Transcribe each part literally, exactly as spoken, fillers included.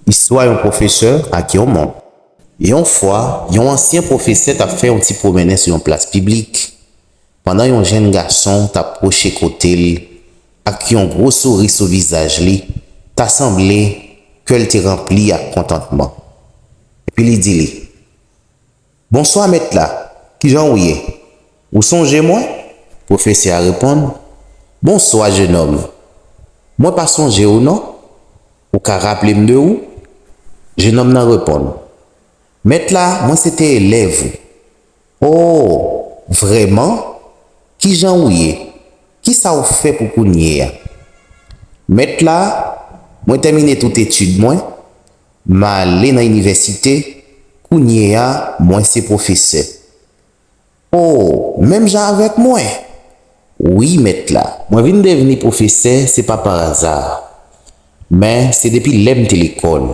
Istwa yon pwofesè ak yon mont. Yon fwa, yon ansyen pwofesè t ap fè yon ti pwomennen sou yon plas piblik, pandan yon jèn gason t ap pwoche kote l ak yon gwo souri sou vizaj li, ta sanble kè l te ranpli ak kontantman. Epi li di li, "Bonswa, mèt la. Kijan ou ye? Ou sonje mwen?" Pwofesè a reponn, "Bonswa, jenòm. Mwen pa sonje w non. Ou ka raple m de ou?" Jenòm nan reponn, "Mèt la, mwen se te elèv ou." "O, vrèman? Kijan ou ye? Kisa w fè pou kounye a?" "Mèt la, mwen tèmine tout etid mwen, m ale nan inivèsite, kounye a, mwen se pwofesè." "O, menm jan avèk mwen?" "Wi, mèt la. Mwen vin devni pwofesè, se pa pa aza. Men, se depi lè m te lekòl,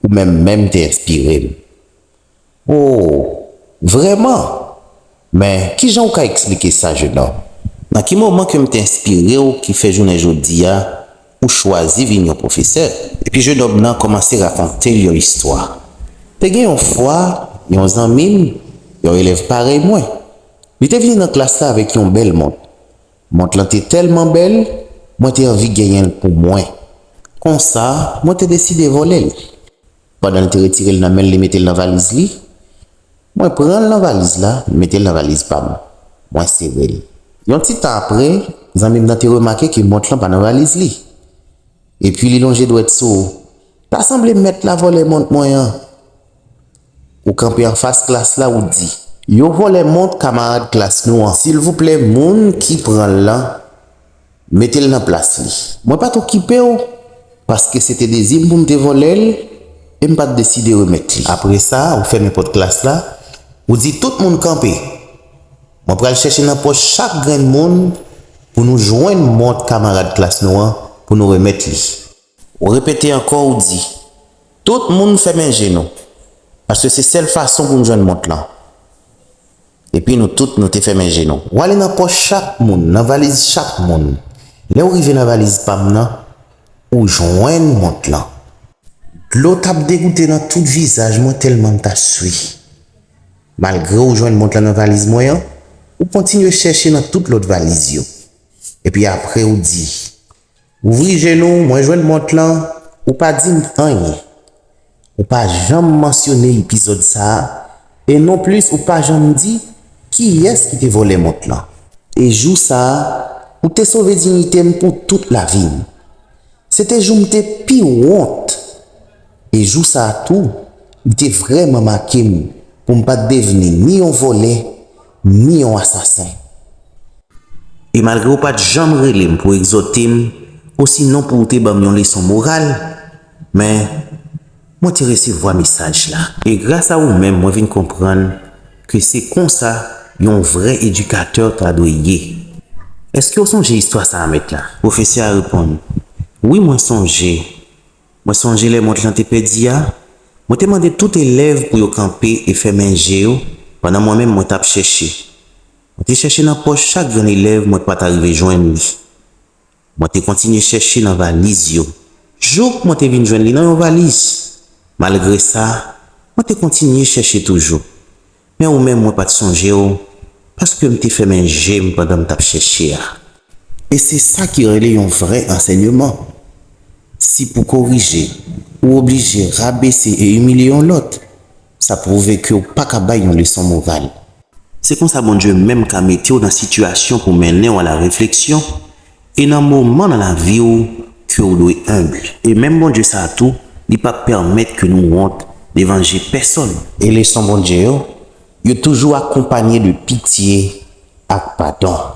ou menm menm te enspire m." "O, vrèman? Men, kijan w ka eksplike sa, jenòm? Nan ki moman ke m te enspire w ki fè jounen jodi a, ou chwazi vin yon pwofesè?" Epi jenòm nan kòmanse rakonte l yon istwa. "Te gen yon fwa, yon zanmi m, yon elèv parèy mwen, li te vini nan klas la avèk yon bèl mont. Mont lan te tèlman bèl, mwen te anvi genyen l pou mwen. Konsa, mwen te deside vòlè l. Pandan l te retire l nan men l, li mete l nan valiz li. Mwen pran l nan valiz la, mete l nan valiz pa m. Mwen sere l. Yon ti tan apre, zanmi m nan te remake ke mont lan pa nan valiz li. Epi li lonje dwèt sou ou. Ta sanble mèt la vòlè mont mwen an." Ou kanpe anfas klas la, ou di, "Yo vòlè mont kamarad klas nou an. Silvouplè, moun ki pran l lan, mete l nan plas li. Mwen pa t okipe w, paske se te dezi m pou m te vòlè l, e m pa t deside remèt li." Apre sa, ou fèmen pòt klas la, ou di, "Tout moun kanpe. Mwen pral chèche nan pòch chak grenn moun pou nou jwenn mont kamarad klas nou an, pou nou remèt li." Ou repete ankò, ou di, "Tout moun fèmen je nou, paske se sèl fason pou n jwenn mont lan." Epi nou tout, nou te fèmen je nou. Ou ale nan pòch chak moun, nan valiz chak moun. Lè ou rive nan valiz pa m nan, ou jwenn mont lan. Dlo t ap degoute nan tout vizaj mwen tèlman m ta swi. Malgre ou jwenn mont lan nan valiz mwen an, ou kontinye chèche nan tout lòt valiz yo. Epi apre ou di, "Ouvri je nou, mwen jwenn mont lan, ou pa di m anyen. Ou pa janm mansyone epizòd sa a, e nonplis ou pa janm di kiyès ki te vòlè mont lan. E jou sa a, ou te sove diyite m pou tout lavi m. Se te jou m te pi wont. E jou sa a tou, li te vrèman make m pou m pa t devni ni yon vòlè, ni yon asasen." E malgre w pa t janm rele m pou egzòte m, osinon pou w te ban m yon leson moral, men mwen te resevwa mesaj la. E gras a ou menm, mwen vin konprann ke se konsa yon vrè edikatè ta dwe ye. Èske w sonje istwa sa a, mèt la? Pwofesè a reponn, Wi, mwen sonje. Mwen sonje lè mont lan te pèdi a. Mwen te mande tout elèv pou yo kanpe e fèmen je yo, pandan mwen menm mwen t ap chèche. Mwen te chèche nan pòch chak grenn elèv, mwen pa t arive jwenn li. Mwen te kontinye chèche nan valiz yo, jouk mwen te vin jwenn li nan yon valiz. Malgre sa, mwen te kontinye chèche toujou. Men ou menm, mwen pa t sonje w, paske m te fèmen je m pandan m t ap chèche a. E se sa ki rele yon vrè ansèyman. Si pou korije, ou oblije rabese e imilye yon lòt, sa pwouve ke w pa ka bay yon leson moral. Se konsa Bondye menm ka mete w nan sitiyasyon pou mennen w a la refleksyon, e nan moman nan lavi w ke w dwe enb. E menm Bondye sa a tou, li p ap pèmèt ke nou wont devan je pèsonn. E leson Bondye yo, yo toujou akonpanye de pitye ak padon.